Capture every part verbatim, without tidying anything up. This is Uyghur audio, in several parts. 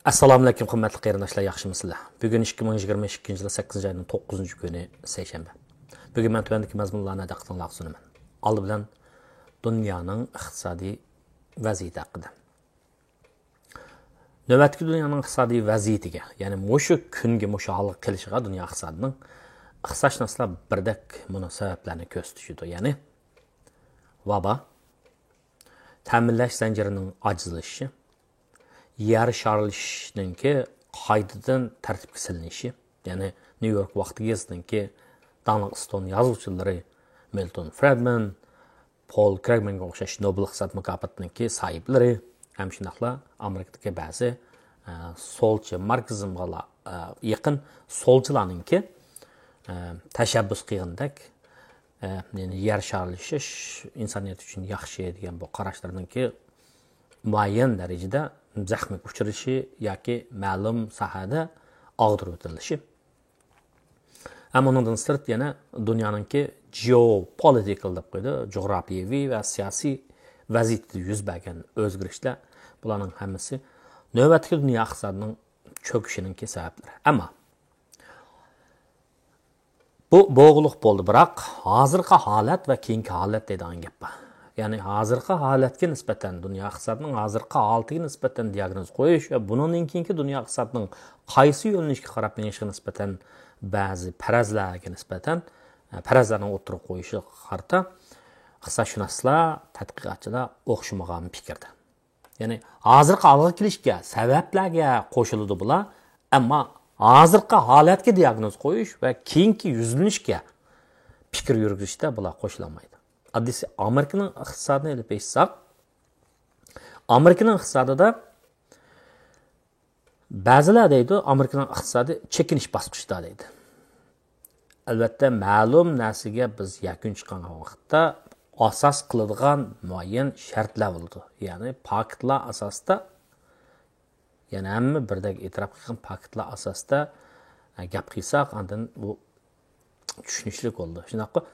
ئەسسالامۇئەلەيكۇم، ھۆرمەتلىك قېرىنداشلار، ياخشىمۇسىلەر؟ بۈگۈن ئىككى مىڭ يىگىرمە ئىككىنچى يىل سەككىزىنچى ئاينىڭ توققۇزىنچى كۈنى، سەيشەنبە. بۈگۈن مەن تۆۋەندىكى مەزمۇنلارنى دىققىتىڭلارغا سۇنىمەن. ئالدى بىلەن دۇنيانىڭ ئىقتىسادىي ۋەزىيىتى ھەققىدە. نۆۋەتتىكى دۇنيانىڭ ئىقتىسادىي ۋەزىيىتىگە، يەنى مۇشۇ كۈنگە، مۇشۇ ھالغا كېلىشىغا دۇنيا ئىقتىسادىنىڭ ئىقتىسادشۇناسلار بىردەك مۇنۇ سەۋەبلەرنى كۆرسىتىشىدۇ، يەنى ۋابا، تەمىنلەش زەنجىرىنىڭ ئاجىزلىشىشى، يەر شارلىشىشنىڭكى قايتىدىن تەرتىپكە سېلىنىشى، يەنى نيۇ يورك ۋاقتى گېزىتىنىڭكى داڭلىق ئىستون يازغۇچىلىرى مىلتون فرېدمان، پول كرېگمانغا ئوخشاش نوبېل ئىقتىساد مۇكاپاتىنىڭكى ساھىبلىرى ھەم شۇنداقلا ئامېرىكىدىكى بەزى، ئە، سولچى، ماركسىزمغا، ئە، يېقىن سولچىلارنىڭكى، ئە، تەشەببۇس قىلغىنىدەك، ئە، يەنى يەر شارلىشىش ئىنسانىيەت ئۈچۈن ياخشى دېگەن بۇ قاراشلىرىنىڭكى مۇئەييەن دەرىجىدە زەخمىگە ئۇچرىشى ياكى مەلۇم ساھەدە ئاغدۇرۇۋېتىلىشى. ھەم ئۇنىڭدىن سىرت يەنە دۇنيانىڭكى جېئوپولىتىكال دەپ قويىدۇ، جۇغراپىيەۋى ۋە سىياسىي ۋەزىيىتىدە يۈز بەرگەن ئۆزگىرىشلەر، بۇلارنىڭ ھەممىسى نۆۋەتتىكى دۇنيا ئىقتىسادىنىڭ چۆكۈشىنىڭكى سەۋەبلىرى. ئەمما بۇ بولغۇلۇق بولدى، بىراق ھازىرقى ھالەت ۋە كېيىنكى ھالەت دەيدىغان گەپ بار. يەنى ھازىرقى ھالەتكە نىسبەتەن، دۇنيا ئىقتىسادىنىڭ ھازىرقى ھالىتىگە نىسبەتەن دىياگنوز قويۇش ۋە بۇنىڭدىن كېيىنكى دۇنيا ئىقتىسادىنىڭ قايسى يۆنىلىشكە قاراپ مېڭىشىغا نىسبەتەن بەزى پەرەزلەرگە نىسبەتەن، پەرەزلەرنىڭ ئوتتۇرىغا قويۇشىغا قارىتا ئىقتىسادشۇناسلار، تەتقىقاتچىلار ئوخشىمىغان پىكىردە. يەنى ھازىرقى ھالغا كېلىشكە، سەۋەبلەرگە قوشۇلىدۇ بۇلار، ئەمما ھازىرقى ھالەتكە دىياگنوز قويۇش ۋە كېيىنكى يۈزلىنىشكە پىكىر يۈرگۈزۈشتە بۇلار قوشۇلالمايدۇ. ئاددىيسى، ئامېرىكىنىڭ ئىقتىسادىنى ئېلىپ ئېيتساق، ئامېرىكىنىڭ ئىقتىسادىدا بەزىلەر دەيدۇ، ئامېرىكىنىڭ ئىقتىسادى چېكىنىش باسقۇچىدا دەيدۇ. ئەلۋەتتە، مەلۇم نەرسىگە بىز يەكۈن چىقارغان ۋاقىتتا ئاساس قىلىدىغان مۇئەييەن شەرتلەر بولىدۇ. يەنى پاكىتلار ئاساسىدا، يەنى ھەممە بىردەك ئېتىراپ قىلغان پاكىتلار ئاساسىدا، ئە، گەپ قىلساق، ئاندىن بۇ چۈشىنىشلىك بولىدۇ. شۇنداققۇ،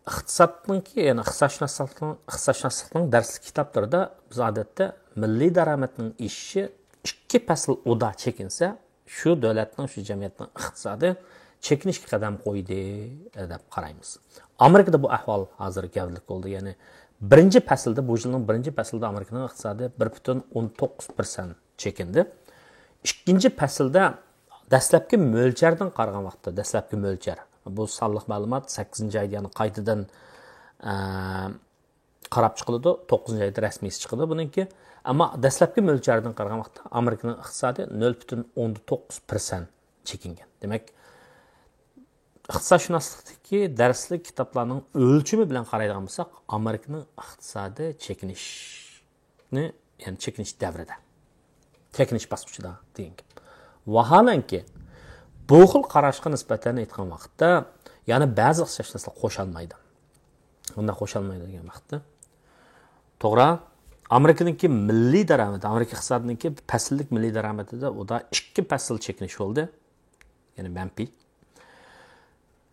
ئىقتىسادنىڭكى، يەنى ئىقتىسادشۇناسلىقنىڭ، ئىقتىسادشۇناسلىقنىڭ دەرسلىك كىتابلىرىدا بىز ئادەتتە مىللىي دارامەتنىڭ ئېشىشى ئىككى پەسىل ئۇدا چېكىنسە، شۇ دۆلەتنىڭ، شۇ جەمئىيەتنىڭ ئىقتىسادى چېكىنىشكە قەدەم قويدى، دەپ قارايمىز. ئامېرىكىدا بۇ ئەھۋال ھازىر گەۋدىلىك بولدى. يەنى بىرىنچى پەسىلدە، بۇ يىلنىڭ بىرىنچى پەسىلدە ئامېرىكىنىڭ ئىقتىسادى بىر پۈتۈن ئون توققۇز پىرسەنت چېكىندى. ئىككىنچى پەسىلدە دەسلەپكى مۆلچەردىن قارىغان ۋاقىتتا، دەسلەپكى مۆلچەر، بۇ سانلىق مەلۇمات سەككىزىنچى ئايدا يەنە قايتىدىن، ئە، قاراپ چىقىلىدۇ، توققۇزىنچى ئايدا رەسمىيسى چىقىدۇ بۇنىڭكى. ئەمما دەسلەپكى مۆلچەردىن قارىغان ۋاقىتتا ئامېرىكىنىڭ ئىقتىسادى نۆل پۈتۈن ئوندىن توققۇز پىرسەنت چېكىنگەن. دېمەك، ئىقتىسادشۇناسلىقتىكى دەرسلىك كىتابلارنىڭ ئۆلچىمى بىلەن قارايدىغان بولساق، ئامېرىكىنىڭ ئىقتىسادى چېكىنىشنى، يەنى چېكىنىش دەۋرىدە، چېكىنىش باسقۇچىدا دېگەن گەپ. ۋاھالەنكى، بۇ خىل قاراشقا نىسبەتەن ئېيتقان ۋاقىتتا، يەنە بەزى ئىقتىسادشۇناسلار قوشالمايدۇ. بۇنداق قوشالمايدۇ دېگەن ۋاقىتتا، توغرا، ئامېرىكىنىڭكى مىللىي دارامىتى، ئامېرىكا ئىقتىسادىنىڭكى پەسىللىك مىللىي دارامىتىدە ئۇدا ئىككى پەسىل چېكىنىش بولدى. يەنى مەنپىي.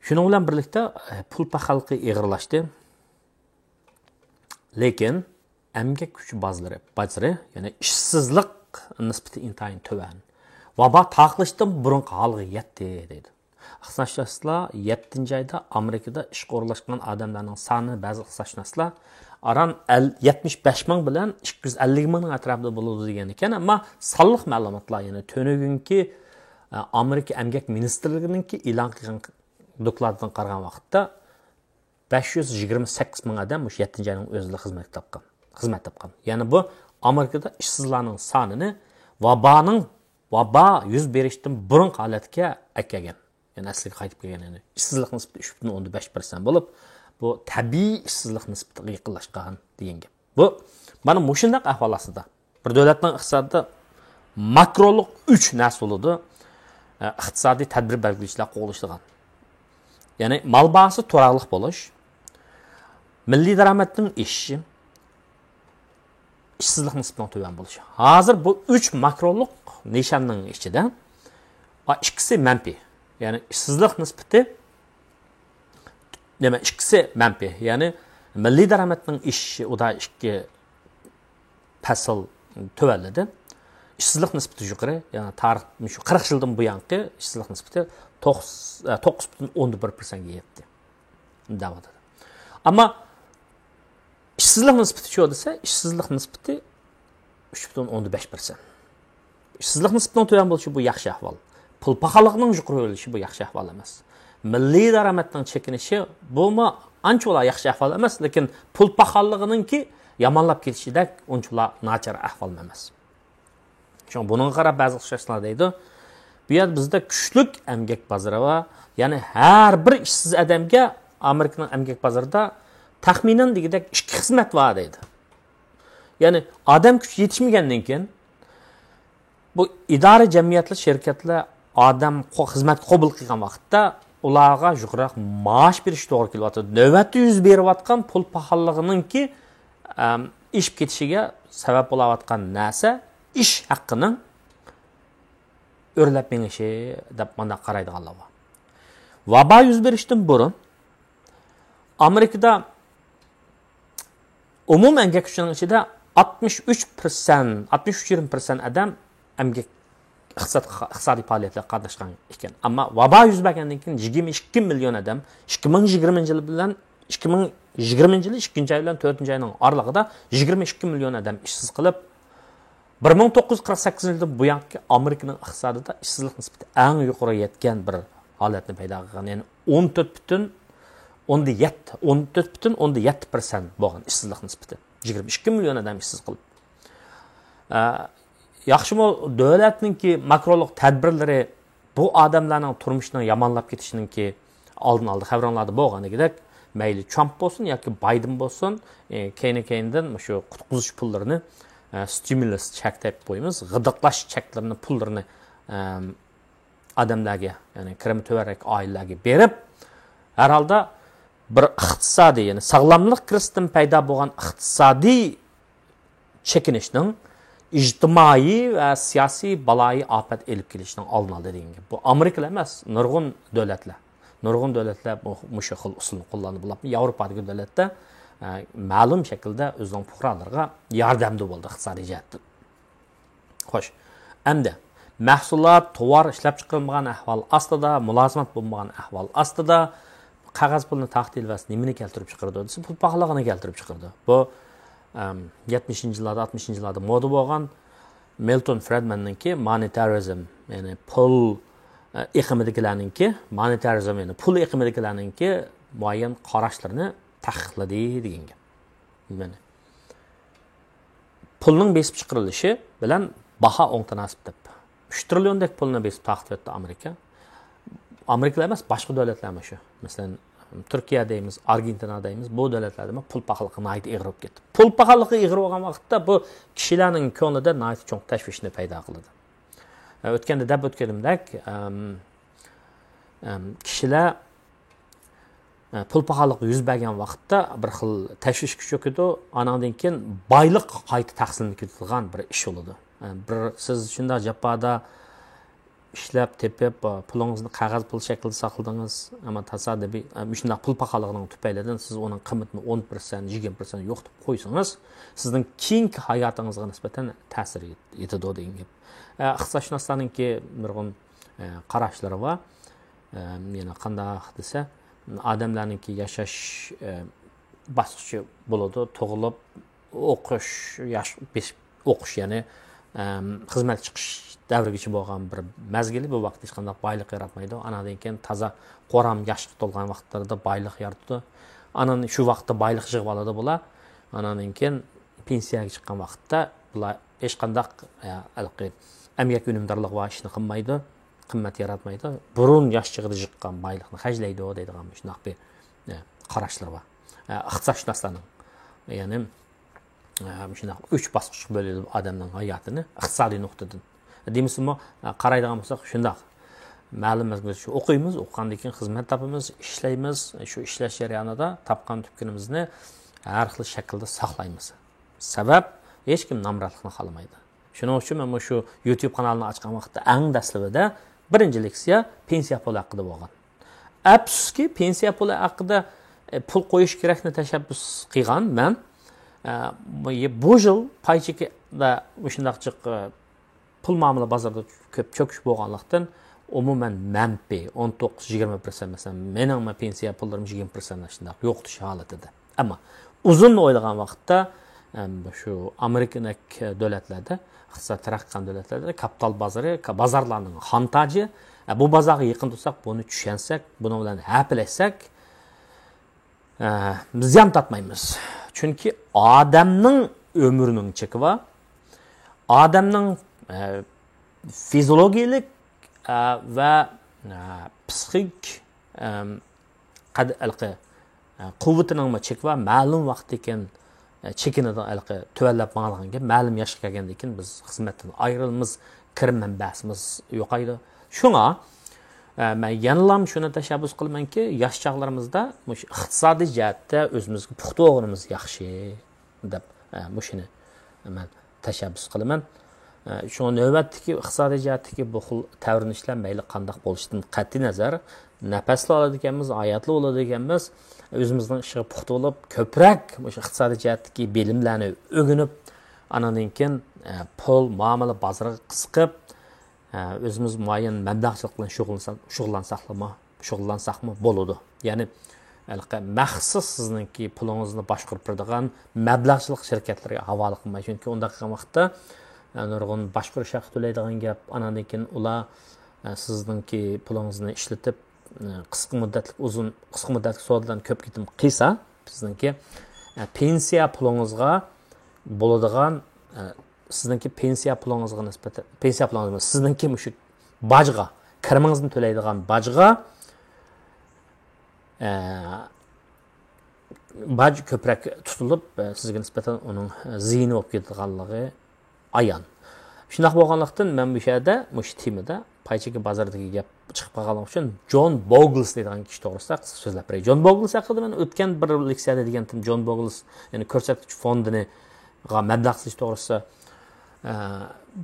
شۇنىڭ بىلەن بىرلىكتە، ئە، پۇل پاخاللىقى ئېغىرلاشتى. لېكىن ئەمگەك كۈچى بازىرى، بازىرى، يەنى ئىشسىزلىق نىسبىتى ئىنتايىن تۆۋەن. ۋابا تارقىلىشتىن بۇرۇنقى ھالغا يەتتى، دەيدۇ. ئىقتىسادشۇناسلار يەتتىنچى ئايدا ئامېرىكىدا ئىشقا ئورۇنلاشقان ئادەملەرنىڭ سانى، بەزى ئىقتىسادشۇناسلار ئاران ئەل-، يەتمىش بەش مىڭ بىلەن ئىككى يۈز ئەللىك مىڭنىڭ ئەتراپىدا بولىدۇ دېگەن ئىكەن، ئەمما سانلىق مەلۇماتلار، يەنى تۈنۈگۈنكى، ئە، ئامېرىكا ئەمگەك مىنىستىرلىكىنىڭكى ئېلان قىلغان دوكلاتىدىن قارىغان ۋاقىتتا، بەش يۈز يىگىرمە سەككىز مىڭ ئادەم مۇشۇ يەتتىنچى ئاينىڭ ئۆزىدە خىزمەت تاپقان، خىزمەت تاپقان. يەنى بۇ ئامېرىكىدا ئىشسىزلارنىڭ سانىنى ۋابانىڭ، ۋابا يۈز بېرىشتىن بۇرۇنقى ھالەتكە ئەكەلگەن. يەنى ئەسلىگە قايتىپ كەلگەن، يەنى ئىشسىزلىق نىسبىتى ئۈچ پۈتۈن ئوندىن بەش پىرسەنت بولۇپ، بۇ تەبىئىي ئىشسىزلىق نىسبىتىگە يېقىنلاشقان دېگەن گەپ. بۇ، مانا مۇشۇنداق ئەھۋال ئاستىدا بىر دۆلەتنىڭ ئىقتىسادىدا ماكرولۇق ئۈچ نەرسە بولىدۇ، ئە، ئىقتىسادىي تەدبىر بەلگىلىگۈچىلەر قوغلىشىدىغان. يەنى مال باھاسى تۇراقلىق بولۇش، مىللىي دارامەتنىڭ ئېشىشى، ئىشسىزلىق نىسبىتىنىڭ تۆۋەن بولۇشى. ھازىر بۇ ئۈچ ماكرولۇق نىشاننىڭ ئىچىدە، ئا، ئىككىسى مەنپىي. يەنى ئىشسىزلىق نىسبىتى، نېمە، ئىككىسى مەنپىي. يەنى مىللىي دارامەتنىڭ ئېشىشى ئۇدا ئىككى پەسىل تۆۋەنلىدى. ئىشسىزلىق نىسبىتى يۇقىرى، يەنى تارىخ شۇ قىرىق يىلدىن بۇيانقى ئىشسىزلىق نىسبىتى توققۇز پۈتۈن ئوندىن بىر پىرسەنتكە يەتتى. دەۋاتىدۇ. ئەمما ئىشسىزلىق نىسبىتى شۇ دېسە، ئىشسىزلىق نىسبىتى ئۈچ پۈتۈن ئوندىن بەش پىرسەنت. ئىشسىزلىق نىسبىتىنىڭ تۆۋەن بولۇشى بۇ ياخشى ئەھۋال. پۇل پاخاللىقىنىڭ يۇقىرى بولۇشى بۇ ياخشى ئەھۋال ئەمەس. مىللىي دارامەتنىڭ چېكىنىشى بۇمۇ ئانچىۋالا ياخشى ئەھۋال ئەمەس، لېكىن پۇل پاخاللىقىنىڭكى يامانلاپ كېتىشىدەك ئۇنچىۋالا ناچار ئەھۋال ئەمەس. شۇڭا بۇنىڭغا قاراپ بەزى ئىقتىسادچىلار دەيدۇ، بۇ يەردە بىزدە كۈچلۈك ئەمگەك بازىرى بار. يەنى ھەر بىر ئىشسىز ئادەمگە ئامېرىكىنىڭ ئەمگەك بازىرىدا تەخمىنەن دېگۈدەك ئىككى خىزمەت بار دەيدۇ. يەنى ئادەم كۈچى يېتىشمىگەندىن كېيىن بۇ ئىدارە، جەمئىيەتلەر، شىركەتلەر ئادەم قو-، خىزمەتكە قوبۇل قىلغان ۋاقىتتا ئۇلارغا يۇقىرىراق مائاش بېرىش توغرا كېلىۋاتىدۇ. نۆۋەتتە يۈز بېرىۋاتقان پۇل پاخاللىقىنىڭكى، ئەم، ئېشىپ كېتىشىگە سەۋەب بولاۋاتقان نەرسە ئىش ھەققىنىڭ ئۆرلەپ مېڭىشى دەپ مانداق قارايدىغانلار بار. ۋابا يۈز بېرىشتىن بۇرۇن ئامېرىكىدا ئومۇمىي ئەمگەك كۈچىنىڭ ئىچىدە ئاتمىش ئۈچ پىرسەنت، ئاتمىش ئۈچ يېرىم پىرسەنت ئادەم ئەمگەك ئىقتىساد، ئىقتىسادىي پائالىيەتلەرگە قاتناشقان ئىكەن. ئەمما ۋابا يۈز بەرگەندىن كېيىن يىگىرمە ئىككى مىليون ئادەم ئىككى مىڭ يىگىرمىنچى يىل بىلەن، ئىككى مىڭ يىگىرمىنچى يىلى ئىككىنچى ئاي بىلەن تۆتىنچى ئاينىڭ ئارىلىقىدا يىگىرمە ئىككى مىليون ئادەم ئىشسىز قېلىپ، بىر مىڭ توققۇز يۈز قىرىق سەككىزىنچى يىلدىن بۇيانقى ئامېرىكىنىڭ ئىقتىسادىدا ئىشسىزلىق نىسبىتى ئەڭ يۇقىرى يەتكەن بىر ھالەتنى پەيدا قىلغان. يەنى ئون تۆت پۈتۈن ئوندىن يەتتە، ئون تۆت پۈتۈن ئوندىن يەتتە پىرسەنت بولغان ئىشسىزلىق نىسبىتى. يىگىرمە ئىككى مىليون ئادەم ئىشسىز قېلىپ. ئە، ياخشىمۇ دۆلەتنىڭكى ماكرولۇق تەدبىرلىرى بۇ ئادەملەرنىڭ تۇرمۇشىنىڭ يامانلاپ كېتىشىنىڭكى ئالدىنى ئالدى. خەۋىرىڭلاردا بولغىنىدەك، مەيلى ترامپ بولسۇن ياكى بايدېن بولسۇن، ئە، كەينى-كەينىدىن مۇشۇ قۇتقۇزۇش پۇللىرىنى، ئە، ستىمۇلۇس چەك دەپ قويىمىز، غىدىقلاش چەكلىرىنى، پۇللىرىنى، ئەم، ئادەملەرگە، يەنى كىرىمى تۆۋەنرەك ئائىلىلەرگە بېرىپ، ھەر ھالدا بىر ئىقتىسادىي، يەنى ساغلاملىق كىرىزىستىن پەيدا بولغان ئىقتىسادىي چېكىنىشنىڭ ئىجتىمائىي ۋە سىياسىي بالايىئاپەت ئېلىپ كېلىشىنىڭ ئالدىنى ئالدى دېگەن گەپ. بۇ ئامېرىكىلا ئەمەس، نۇرغۇن دۆلەتلەر، نۇرغۇن دۆلەتلەر بۇ، مۇشۇ خىل ئۇسۇلنى قوللاندى. بولۇپمۇ ياۋروپادىكى دۆلەتلەر، ئە، مەلۇم شەكىلدە ئۆزىنىڭ پۇقرالىرىغا ياردەمدە بولدى ئىقتىسادىي جەھەتتىن. خوش. ئەمدى مەھسۇلات، تاۋار ئىشلەپچىقىرىلمىغان ئەھۋال ئاستىدا، مۇلازىمەت بولمىغان ئەھۋال ئاستىدا، قەغەز پۇلنى تارقىتىۋەرسە نېمىنى كەلتۈرۈپ چىقىرىدۇ دېسە، پۇل پاخاللىقىنى كەلتۈرۈپ چىقىرىدۇ. بۇ، ئەم، يەتمىشىنچى يىللاردا، ئاتمىشىنچى يىللاردا مودا بولغان مىلتون فرىدماننىڭكى مونېتارىزم، يەنى پۇل، ئە، ئېقىمىدىكىلەرنىڭكى، مونېتارىزم، يەنى پۇل ئېقىمىدىكىلەرنىڭكى مۇئەييەن قاراشلىرىنى تەھقىقلىدى دېگەن گەپ. مانا. پۇلنىڭ بېسىپ چىقىرىلىشى بىلەن باھا ئوڭ تاناسىپ دەپ. ئۈچ تىرىليوندەك پۇلنى بېسىپ تارقىتىۋەتتى ئامېرىكا. ئامېرىكىلا ئەمەس، باشقا دۆلەتلەرمۇ شۇ. مەسىلەن، تۈركىيە دەيمىز، ئارگېنتىنا دەيمىز، بۇ دۆلەتلەردىمۇ پۇل پاخاللىقى ناھايىتى ئېغىر بولۇپ كەتتى. پۇل پاخاللىقى ئېغىر بولغان ۋاقىتتا بۇ كىشىلەرنىڭ كۆڭلىدە ناھايىتى چوڭ تەشۋىشنى پەيدا قىلىدۇ. ئە، ئۆتكەندە دەپ ئۆتكىنىمدەك، ئەم، ئەم، كىشىلەر ئە، پۇل پاخاللىق يۈز بەرگەن ۋاقىتتا بىر خىل تەشۋىشكە چۆكىدۇ. ئانىڭدىن كېيىن بايلىق قايتا تەقسىملىنىپ كېتىدىغان بىر ئىش بولىدۇ. ئە، بىر سىز شۇنداق جاپادا ئىشلەپ تېپىپ، ئە، پۇلىڭىزنى قەغەز پۇل شەكلىدە ساقلىدىڭىز، ئەمما تاسادىپىي، ئە، مۇشۇنداق پۇل پاخاللىقىنىڭ تۈپەيلىدىن سىز ئۇنىڭ قىممىتىنى ئون پىرسەنت، يىگىرمە پىرسەنت يوقىتىپ قويسىڭىز، سىزنىڭ كېيىنكى ھاياتىڭىزغا نىسبەتەن تەسىر يېتىدۇ دېگەن گەپ. ئە، ئىقتىسادشۇناسلارنىڭكى نۇرغۇن، ئە، قاراشلىرى بار. ئە، يەنە قانداق دېسە، ئادەملەرنىڭكى ياشاش، ئە، باسقۇچى بولىدۇ. تۇغۇلۇپ، ئوقۇش، ياش بېسىپ ئوقۇش، يەنى، ئەم، خىزمەتكە چىقىش دەۋرىگىچە بولغان بىر مەزگىلى. بۇ ۋاقىت ھېچقانداق بايلىق ياراتمايدۇ. ئاناندىن كېيىن تازا قورام ياشقا تولغان ۋاقىتلىرىدا بايلىق يارىتىدۇ. ئانان شۇ ۋاقىتتا بايلىق يىغىۋالىدۇ بۇلار. ئاناندىن كېيىن پېنسىيەگە چىققان ۋاقىتتا بۇلار ھېچقانداق، ئە، ھېلىقى ئەمگەك ئۈنۈمدارلىقى بار ئىشنى قىلمايدۇ. قىممەت ياراتمايدۇ. بۇرۇن ياش چېغىدا يىغقان بايلىقنى خەجلەيدۇ دەيدىغان شۇنداق بىر، ئە، قاراشلار بار. ئە، ئىقتىسادشۇناسلارنىڭ. يەنى، ئە، شۇنداق ئۈچ باسقۇچقا بۆلىدۇ ئادەمنىڭ ھاياتىنى ئىقتىسادىي نۇقتىدىن. دېمىسىمۇ، ئە، قارايدىغان بولساق شۇنداق. مەلۇم مەزگىل شۇ ئوقۇيمىز، ئوقۇغاندىن كېيىن خىزمەت تاپىمىز، ئىشلەيمىز. شۇ ئىشلەش جەريانىدا تاپقان تۈپكىنىمىزنى ھەر خىل شەكىلدە ساقلايمىز. سەۋەب، ھېچكىم نامراتلىقنى خالىمايدۇ. شۇنىڭ ئۈچۈن مەن مۇشۇ يۇتيۇب قانالىنى ئاچقان ۋاقىتتا ئەڭ دەسلىپىدە بىرىنچى لېكسىيە پېنسىيە پۇلى ھەققىدە بولغان. ئەپسۇسكى، پېنسىيە پۇلى ھەققىدە، ئە، پۇل قويۇش كېرەكنى تەشەببۇس قىلغان مەن. ئە، بۇ، بۇ يىل پاي چېكىدە مۇشۇنداق جىق، ئە، پۇل مۇئامىلە بازىرىدا كۆپ چۆكۈش بولغانلىقتىن، ئومۇمەن مەنپىي ئون توققۇز يىگىرمە پىرسەنت، مەسىلەن، مېنىڭ پېنسىيە پۇللىرىم يىگىرمە پىرسەنت شۇنداق يوقىتىش ھالىتىدە. ئەمما ئۇزۇن ئويلىغان ۋاقىتتا، ئەم، شۇ ئامېرىكىدەك دۆلەتلەردە، ئىقتىساد تەرەققىي قىلغان دۆلەتلەردە كاپىتال بازىرى، بازارلارنىڭ خان تاجى، ئە، بۇ بازارغا يېقىن تۇرساق، بۇنى چۈشەنسەك، بۇنىڭ بىلەن ھەپىلەشسەك، ئە، زىيان تارتمايمىز. چۈنكى ئادەمنىڭ ئۆمرىنىڭ چېكى بار. ئادەمنىڭ، ئە، فىزىولوگىيەلىك، ئە، ۋە، ئە، پسىخىك، ئەم، قەد-، ھېلىقى، ئە، قۇۋۋىتىنىڭمۇ چېكى بار. مەلۇم ۋاقىتتىن كېيىن، ئە، چېكىنىدۇ، ھېلىقى تۆۋەنلەپ ماڭىدىغان گەپ. مەلۇم ياشقا كەلگەندىن كېيىن بىز خىزمەتتىن ئايرىلىمىز، كىرىم مەنبەسىمىز يوقايدۇ. شۇڭا، ئە، مەن يەنىلام شۇنى تەشەببۇس قىلىمەنكى، ياش چاغلىرىمىزدا مۇشۇ ئىقتىسادىي جەھەتتە ئۆزىمىزگە پۇختا بولغىنىمىز ياخشى، دەپ، ئە، مۇشۇنى مەن تەشەببۇس قىلىمەن. ئە، شۇڭا نۆۋەتتىكى ئىقتىسادىي جەھەتتىكى بۇ خىل تەۋرىنىشلەر مەيلى قانداق بولۇشىدىن قەتئىينەزەر، نەپەسلا ئالىدىكەنمىز، ھاياتلا بولىدىكەنمىز، ئۆزىمىزنىڭ ئىشىغا پۇختا بولۇپ، كۆپرەك مۇشۇ ئىقتىسادىي جەھەتتىكى بىلىملەرنى ئۆگىنىپ، ئانىڭدىن كېيىن، ئە، پۇل مۇئامىلە بازىرىغا قىزىقىپ، ئە، ئۆزىمىز مۇئەييەن مەبلەغچىلىك بىلەن شۇغۇللانسا-، شۇغۇللانساقلىمۇ، شۇغۇللانساقمۇ بولىدۇ. يەنى، ھېلىقى مەخسۇس سىزنىڭكى پۇلىڭىزنى باشقۇرۇپ بېرىدىغان مەبلەغچىلىك شىركەتلىرىگە ھاۋالە قىلماي. چۈنكى ئۇنداق قىلغان ۋاقىتتا، ئە، نۇرغۇن باشقۇرۇش ھەققى تۆلەيدىغان گەپ، ئاناندىن كېيىن ئۇلار، ئە، سىزنىڭكى پۇلىڭىزنى ئىشلىتىپ، ئە، قىسقا مۇددەتلىك، ئۇزۇن، قىسقا مۇددەتلىك سودىلارنى كۆپ قېتىم قىلسا، سىزنىڭكى، ئە، پېنسىيە پۇلىڭىزغا بولىدىغان، ئە، سىزنىڭكى پېنسىيە پۇلىڭىزغا نىسبەتەن، پېنسىيە پۇلىڭىز ئەمەس، سىزنىڭكى مۇشۇ باجغا، كىرىمىڭىزدىن تۆلەيدىغان باجغا، ئە، باج كۆپرەك تۇتۇلۇپ، ئە، سىزگە نىسبەتەن ئۇنىڭ، ئە، زىيىنى بولۇپ كېتىدىغانلىقى ئايان. شۇنداق بولغانلىقتىن، مەن بۇ يەردە، مۇشۇ تېمىدا پاي چېكى بازىرىدىكى گەپ چىقىپ قالغانلىقى ئۈچۈن، جون بوگلس دەيدىغان كىشى توغرىسىدا قىسقا سۆزلەپ بېرەي. جون بوگلس ھەققىدە مەن ئۆتكەن بىر لېكسىيەدە دېگەنتىم، جون بوگلس، يەنى كۆرسەتكۈچ فوندىنىغا مەبلەغ سېلىش توغرىسىدا، ئە،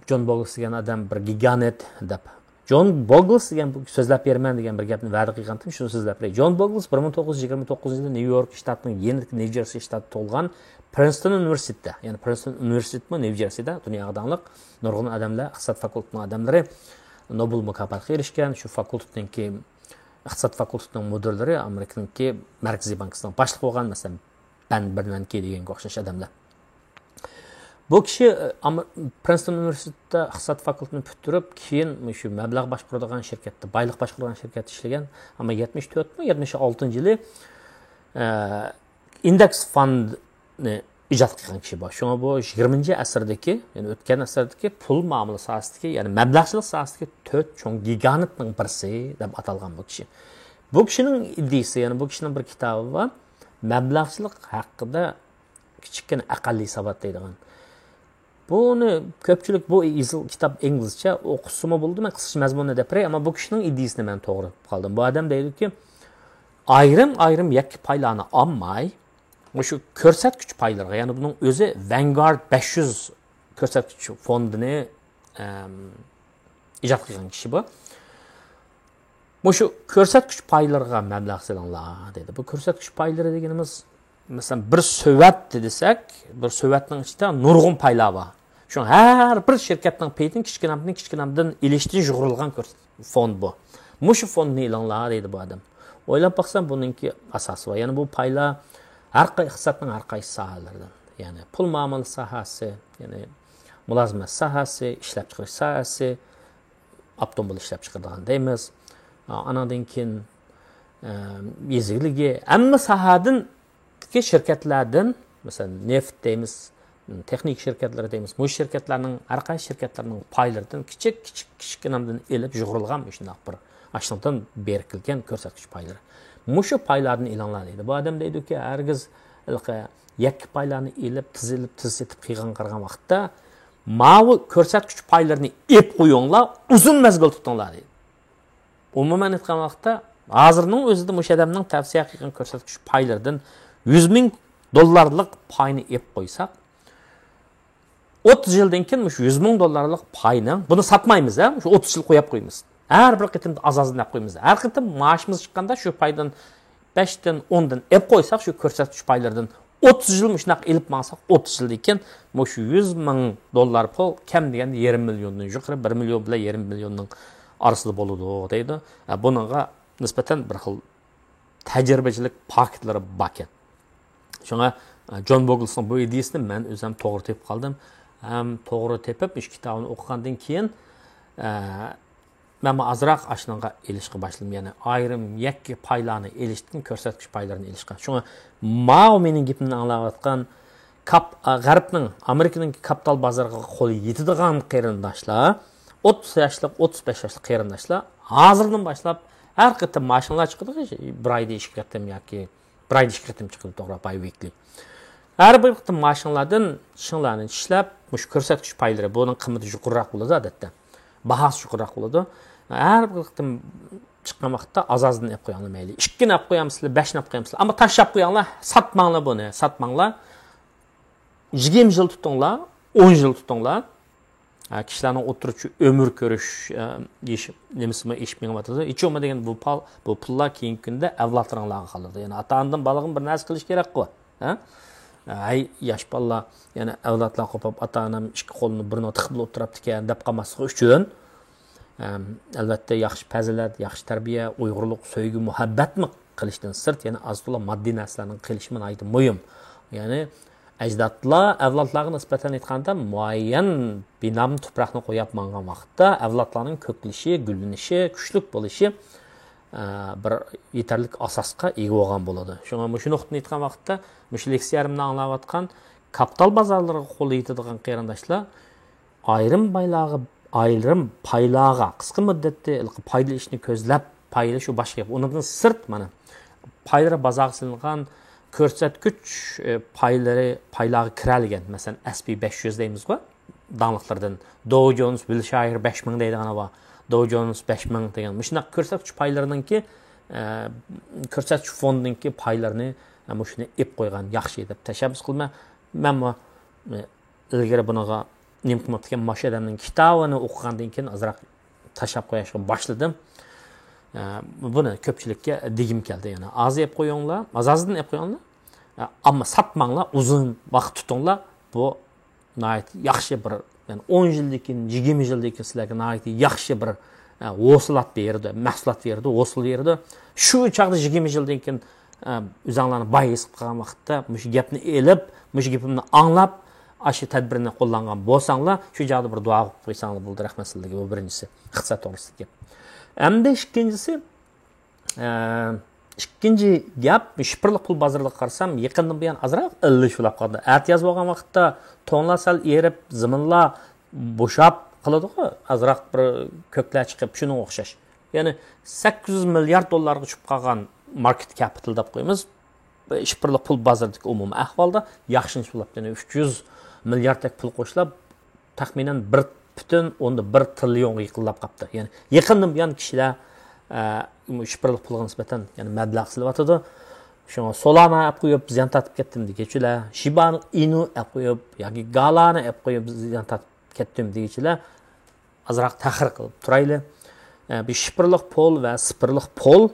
جون بوگلس دېگەن ئادەم بىر گىگانت دەپ. جون بوگلس دېگەن، بۇ سۆزلەپ بېرىمەن دېگەن بىر گەپنى ۋەدە قىلغانتىم، شۇنى سۆزلەپ بېرەي. جون بوگلس بىر مىڭ توققۇز يۈز يىگىرمە توققۇزىنچى يىلى نيۇ يورك شتاتىنىڭ يېنىدىكى نيۇ جېرسى شتاتىدا تۇغۇلغان، پرىنستون ئۇنىۋېرسىتېتىدا، يەنى پرىنستون ئۇنىۋېرسىتېتىمۇ نيۇ جېرسىدا دۇنياغا داڭلىق، نۇرغۇن ئادەملەر، ئىقتىساد فاكۇلتېتىنىڭ ئادەملىرى نوبېل مۇكاپاتىغا ئېرىشكەن. شۇ فاكۇلتېتنىڭكى، ئىقتىساد فاكۇلتېتىنىڭ مۇدىرلىرى ئامېرىكىنىڭكى مەركىزىي بانكىسىنىڭ باشلىقى بولغان، مەسىلەن، بەن بېرنانكى دېگەنگە ئوخشاش ئادەملەر. بۇ كىشى، ئە، ئام-، پرىنستون ئۇنىۋېرسىتېتىدا ئىقتىساد فاكۇلتېتىنى پۈتتۈرۈپ، كېيىن مۇشۇ مەبلەغ باشقۇرىدىغان شىركەتتە، بايلىق باشقۇرىدىغان شىركەتتە ئىشلىگەن. ئەمما يەتمىش تۆتمۇ، يەتمىش ئالتىنچى يىلى، ئە، ئىندېكس فاندنى ئىجاد قىلغان كىشى بار. شۇڭا بۇ يىگىرمىنچى ئەسىردىكى، يەنى ئۆتكەن ئەسىردىكى پۇل مۇئامىلە ساھەسىدىكى، يەنى مەبلەغچىلىك ساھەسىدىكى تۆت چوڭ گىگانتنىڭ بىرسى دەپ ئاتالغان بۇ كىشى. بۇ كىشىنىڭ ئىدىيىسى، يەنى بۇ كىشىنىڭ بىر كىتابى بار. مەبلەغچىلىك ھەققىدە كىچىككىنە ئەقەللىي ساۋات دەيدىغان. بۇنى كۆپچىلىك، بۇ يېزىل-، كىتاب ئىنگلىزچە، ئوقۇسىمۇ بولىدۇ، مەن قىسقىچە مەزمۇننى دەپ بېرەي، ئەمما بۇ كىشىنىڭ ئىدىيىسىنى مەن توغرا قىلىپ قالدىم. بۇ ئادەم دەيدۇكى، ئايرىم-ئايرىم يەككە پايلارنى ئالماي، مۇشۇ كۆرسەتكۈچ پايلىرىغا، يەنى بۇنىڭ ئۆزى ۋانگارد بەش يۈز كۆرسەتكۈچ فوندىنى، ئەم، ئىجاد قىلغان كىشى بۇ. مۇشۇ كۆرسەتكۈچ پايلىرىغا مەبلەغ سېلىڭلار دەيدۇ. بۇ كۆرسەتكۈچ پايلىرى دېگىنىمىز، مەسىلەن، بىر سۆۋەت دېسەك، بىر سۆۋەتنىڭ ئىچىدە نۇرغۇن پايلار بار. شۇ ھەر بىر شىركەتنىڭ پېيىدىن كىچىككىنەمدىن كىچىككىنەمدىن ئېلىشتىن يۇغۇرۇلغان كۆرس-، فوند بۇ. مۇشۇ فوندنى ئېلىڭلار دەيدۇ بۇ ئادەم. ئويلاپ باقسام، بۇنىڭكى ئاساسى بار. يەنى بۇ پايلار ھەر قاي-، ئىقتىسادنىڭ ھەر قايسى ساھەلىرىدىن، يەنى پۇل مۇئامىلە ساھەسى، يەنى مۇلازىمەت ساھەسى، ئىشلەپچىقىرىش ساھەسى، ئاپتوموبىل ئىشلەپچىقىرىدىغان دەيمىز. ئانىڭدىن كېيىن، ئە، يېزا ئىگىلىكى، ھەممە ساھەدىن، شىركەتلەردىن، مەسىلەن، نېفىت دەيمىز، تېخنىكا شىركەتلىرى دەيمىز، مۇشۇ شىركەتلەرنىڭ، ھەر قايسى شىركەتلەرنىڭ پايلىرىدىن كىچىك، كىچىك، كىچىككىنەمدىن ئېلىپ يۇغۇرۇلغان مۇشۇنداق بىر ئاشۇنىڭدىن بېرىپ كەلگەن كۆرسەتكۈچ پايلىرى. مۇشۇ پايلاردىن ئېلىڭلار دەيدۇ. بۇ ئادەم دەيدۇكى، ھەرگىز ھېلىقى يەككە پايلارنى ئېلىپ، تېز ئېلىپ، تېز سېتىپ قىلغانغا قارىغان ۋاقىتتا، ماۋۇ كۆرسەتكۈچ پايلىرىنى ئېلىپ قويۇڭلار، ئۇزۇن مەزگىل تۇتۇڭلار دەيدۇ. ئومۇمەن ئېيتقان ۋاقىتتا، ھازىرنىڭ ئۆزىدە مۇشۇ ئادەمنىڭ تەۋسىيە قىلغان كۆرسەتكۈچ پايلىرىدىن يۈز مىڭ دوللارلىق پاينى ئېلىپ قويساق، ئوتتۇز يىلدىن كېيىن مۇشۇ يۈز مىڭ دوللارلىق پاينىڭ، بۇنى ساتمايمىز، ھە، مۇشۇ ئوتتۇز يىل قويۇپ قويىمىز. ھەر بىر قېتىمدا ئاز-ئاز دەپ قويىمىز. ھەر قېتىم مائاشىمىز چىققاندا شۇ پايدىن بەشتىن، ئوندىن ئېلىپ قويساق، شۇ كۆرسەتكۈچ پايلىرىدىن ئوتتۇز يىل مۇشۇنداق ئېلىپ ماڭساق، ئوتتۇز يىلدىن كېيىن مۇشۇ يۈز مىڭ دوللار پۇل كەم دېگەندە يېرىم مىليوندىن يۇقىرى، بىر مىليون بىلەن يېرىم مىليوننىڭ ئارىسىدا بولىدۇ دەيدۇ. ھە، بۇنىڭغا نىسبەتەن بىر خىل تەجرىبىچىلىك پاكىتلىرى باركەن. شۇڭا، ئە، جون بوگلسنىڭ بۇ ئىدىيىسىنى مەن ئۆزۈم توغرا تېپىپ قالدىم. ھەم توغرا تېپىپ، مۇشۇ كىتابىنى ئوقۇغاندىن كېيىن، ئە، مەنمۇ ئازراق ئاشۇنىڭغا ئېلىشقا باشلىدىم. يەنى ئايرىم يەككە پايلارنى ئېلىشتىن كۆرسەتكۈچ پايلىرىنى ئېلىشقا. شۇڭا ماۋۇ مېنىڭ گېپىمنى ئاڭلاۋاتقان كاپ-، ئە، غەربنىڭ، ئامېرىكىنىڭ كاپىتال بازىرىغا قولى يېتىدىغان قېرىنداشلار، ئوتتۇز ياشلىق، ئوتتۇز بەش ياشلىق قېرىنداشلار ھازىردىن باشلاپ ھەر قېتىم ماشىنىلار چىقىدىغۇ، بىر ئايدا ئىككى قېتىم ياكى بىر ئايدا ئىككى قېتىم چىقىدۇ، توغرا، باي ۋىكلى. ھەر بىر قېتىم ماشىنىلاردىن شىڭلارنى چىشلەپ، مۇشۇ كۆرسەتكۈچ پايلىرى، بۇنىڭ قىممىتى يۇقىرىراق بولىدۇ، ئادەتتە. باھاسى يۇقىرىراق بولىدۇ. ھەر بىر قېتىم چىققان ۋاقىتتا ئاز-ئازدىن ئېلىپ قويۇڭلار مەيلى. ئىككىنى ئېلىپ قويامسىلەر، بەشنى ئېلىپ قويامسىلەر. ئەمما تاشلاپ قويۇڭلار، ساتماڭلار بۇنى، ساتماڭلار. يىگىرمە يىل تۇتۇڭلار، ئون يىل تۇتۇڭلار. ھە، كىشىلەرنىڭ ئوتتۇرىچە ئۆمۈر كۆرۈش، ئە، يېشى، نېمىسىمۇ ئېشىپ مېڭىۋاتىدۇ. ھېچ بولمىغاندا دېگەندە بۇ پال-، بۇ پۇللار كېيىنكى كۈندە ئەۋلادلىرىڭلارغا قالىدۇ. يەنى ئاتا-ئانىدىن بالىغا بىر نەرسە قىلىش كېرەكقۇ. ھە؟ ھەي، ياش بالىلار، يەنە ئەۋلادلار قوپۇپ، ئاتا-ئانام ئىككى قولىنى بىرىنى تىقىپلا ئولتۇرۇپتىكەن دەپ قالماسلىقى ئۈچۈن، ئەم، ئەلۋەتتە، ياخشى پەزىلەت، ياخشى تەربىيە، ئۇيغۇرلۇق سۆيگۈ، مۇھەببەتمۇ قىلىشتىن سىرت، يەنە ئاز-تولا ماددىي نەرسىلەرنىڭ قىلىشىمۇ ناھايىتى مۇھىم. يەنى ئەجدادلار ئەۋلادلارغا نىسبەتەن ئېيتقاندا، مۇئەييەن بىنام تۇپراقنى قويۇپ ماڭغان ۋاقىتتا، ئەۋلادلارنىڭ كۆكلىشى، گۈللىنىشى، كۈچلۈك بولۇشى، ئە، بىر يېتەرلىك ئاساسقا ئىگە بولغان بولىدۇ. شۇڭا مۇشۇ نۇقتىنى ئېيتقان ۋاقىتتا، مۇشۇ لېكسىيەمنى ئاڭلاۋاتقان كاپىتال بازارلىرىغا قولى يېتىدىغان قېرىنداشلار، ئايرىم بايلارغا، ئايرىم پايلارغا قىسقا مۇددەتتە ھېلىقى پايدا ئېلىشنى كۆزلەپ، پايدا ئېلىش ئۇ باشقا گەپ. ئۇنىڭدىن سىرت، مانا، پايلىرى بازارغا سېلىنغان كۆرسەتكۈچ، ئە، پايلىرى، پايلارغا كىرەلىگەن، مەسىلەن، ئەس پى بەش يۈز دەيمىزغۇ، داڭلىقلىرىدىن. دو جونس ۋىلشايىر بەش مىڭ دەيدىغان بار. دو جونس بەش مىڭ دېگەن. مۇشۇنداق كۆرسەتكۈچ پايلىرىنىڭكى، ئە، كۆرسەتكۈچ فوندىنىڭكى پايلىرىنى، ئە، مۇشۇنى ئېلىپ قويغان ياخشى دەپ تەشەببۇس قىلىمەن. مەنمۇ، ئە، ئىلگىرى بۇنىڭغا نېمە قىلماپتىكەن، ماشۇ ئادەمنىڭ كىتابىنى ئوقۇغاندىن كېيىن ئازراق تاشلاپ قويۇشقا باشلىدىم. ئە، بۇنى كۆپچىلىككە دېگۈم كەلدى. يەنى ئاز ئېلىپ قويۇڭلار، ئاز-ئازدىن ئېلىپ قويۇڭلار. ئە، ئەمما ساتماڭلار، ئۇزۇن ۋاقىت تۇتۇڭلار. بۇ ناھايىتى ياخشى بىر، يەنى ئون يىلدىن كېيىن، يىگىرمە يىلدىن كېيىن سىلەرگە ناھايىتى ياخشى بىر، ئە، ھوسۇلات بېرىدۇ، مەھسۇلات بېرىدۇ، ھوسۇل بېرىدۇ. شۇ چاغدا يىگىرمە يىلدىن كېيىن، ئە، ئۆزۈڭلارنى باي ھېس قىلىپ قالغان ۋاقىتتا مۇشۇ گەپنى ئېلىپ، مۇشۇ گېپىمنى ئاڭلاپ، ئاشۇ تەدبىرنى قوللانغان بولساڭلار، شۇ چاغدا بىر دۇئا قىلىپ قويساڭلار بولىدۇ، رەھمەتسىزلىكى. بۇ بىرىنچىسى، ئىقتىساد توغرىسىدىكى گەپ. ئەمدى ئىككىنچىسى، ئە، ئىككىنچى گەپ، شىپىرلىق پۇل بازىرىغا قارىسام، يېقىندىن بۇيان ئازراق ئىللىشىۋلاپ قالدى. ئەتىياز بولغان ۋاقىتتا تونلار سەل ئېرىپ، زېمىنلار بوشاپ قالىدىغۇ، ئازراق بىر كۆكلەر چىقىپ، شۇنىڭغا ئوخشاش. يەنى سەككىز يۈز مىليارد دوللارغا چۈشۈپ قالغان ماركېت كەپىتال دەپ قويىمىز. شىپىرلىق پۇل بازىرىدىكى ئومۇمىي ئەھۋالدا ياخشىلىنىش بولۇپتۇ. يەنى ئۈچ يۈز مىلياردتەك پۇل قوشۇلۇپ، تەخمىنەن بىر پۈتۈن ئوندىن بىر تىرىليونغا يېقىنلاپ قاپتۇ. يەنى يېقىندىن بۇيان كىشىلەر، ئە، شىپىرلىق پۇلغا نىسبەتەن، يەنى مەبلەغ سېلىۋاتىدۇ. شۇڭا سولانا ئەپ قويۇپ زىيان تارتىپ كەتتىم دېگۈچىلەر، شىبا ئىنۇ ئەپ قويۇپ ياكى گالانى ئەپ قويۇپ زىيان تارتىپ كەتتىم دېگۈچىلەر ئازراق تەھرىر قىلىپ تۇرايلى. ئە، بۇ شىپىرلىق پۇل ۋە سىپىرلىق پۇل،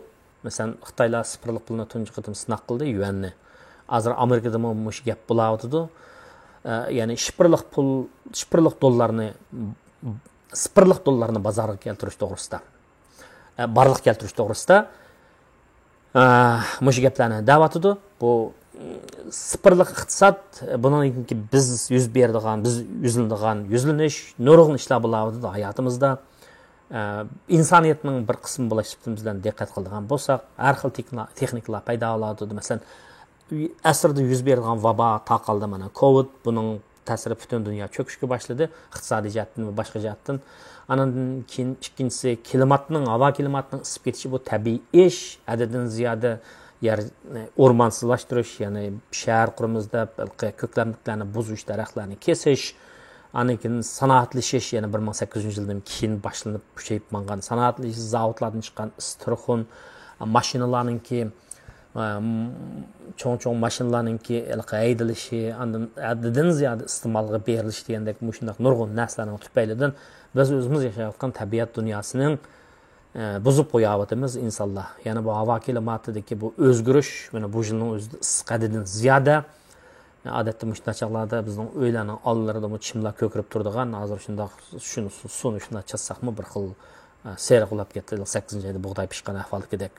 مەسىلەن، خىتايلار سىپىرلىق پۇلنى تۇنجى قېتىم سىناق قىلدى، يۈەننى. ھازىر ئامېرىكىدىمۇ مۇشۇ گەپ بولاۋاتىدۇ. ئە، يەنى شىپىرلىق پۇل، شىپىرلىق دوللارنى، سىپىرلىق دوللارنى بازارغا كەلتۈرۈش توغرىسىدا، ئە، بارلىققا كەلتۈرۈش توغرىسىدا، ئە، مۇشۇ گەپلەرنى دەۋاتىدۇ. بۇ، م، سىپىرلىق ئىقتىساد، بۇنىڭدىن كېيىن بىز يۈز بېرىدىغان، بىز يۈزلىنىدىغان، يۈزلىنىش، نۇرغۇن ئىشلار بولاۋاتىدۇ ھاياتىمىزدا. ئە، ئىنسانىيەتنىڭ بىر قىسمى بولۇش سۈپىتىمىز بىلەن دىققەت قىلىدىغان بولساق، ھەر خىل تېكنا-، تېخنىكىلار پەيدا بولۇۋاتىدۇ. مەسىلەن، ئەسىردە يۈز بېرىدىغان ۋابا تارقالدى، مانا، كوۋىد، بۇنىڭ تەسىرى پۈتۈن دۇنيا چۆكۈشكە باشلىدى، ئىقتىسادىي جەھەتتىن ۋە باشقا جەھەتتىن. ئاندىن كېيىن ئىككىنچىسى، كىلىماتنىڭ، ھاۋا كىلىماتىنىڭ ئىسسىپ كېتىشى، بۇ تەبىئىي ئىش. ھەددىدىن زىيادە يەر، ئورمانسىزلاشتۇرۇش، يەنى شەھەر قۇرىمىز دەپ ھېلىقى كۆكلەملىكلەرنى بۇزۇش، دەرەخلەرنى كېسىش، ئاندىن كېيىن سانائەتلىشىش، يەنە بىر مىڭ سەككىز يۈز يىلدىن كېيىن باشلىنىپ كۈچەيىپ ماڭغان سانائەتلىشىش، زاۋۇتلاردىن چىققان ئىس تۇرخۇن، ماشىنىلارنىڭكى، ئەم، چوڭ-چوڭ ماشىنىلارنىڭكى ھېلىقى ھەيدىلىشى، ئاندىن ھەددىدىن زىيادە ئىستېمالغا بېرىلىشى دېگەندەك مۇشۇنداق نۇرغۇن نەرسىلەرنىڭ تۈپەيلىدىن بىز ئۆزىمىز ياشاۋاتقان تەبىئەت دۇنياسىنىڭ، ئە، بۇزۇپ قوياۋاتىمىز ئىنسانلار. يەنى بۇ ھاۋا كىلىماتىدىكى بۇ ئۆزگىرىش، مانا بۇ يىلنىڭ ئۆزىدە ئىسسىق ھەددىدىن زىيادە، ئادەتتە مۇشۇنداق چاغلاردا بىزنىڭ ئۆيلەرنىڭ ئالدىلىرىدا بۇ چىملار كۆكىرىپ تۇرىدىغان، ھازىر شۇنداق شۇنى، سۇنى شۇنداق چاچساقمۇ بىر خىل، ئە، سېرىق بولاپ كەتتى، سەككىزىنچى ئايدا بۇغداي پىشقان ئەھۋالدىكىدەك.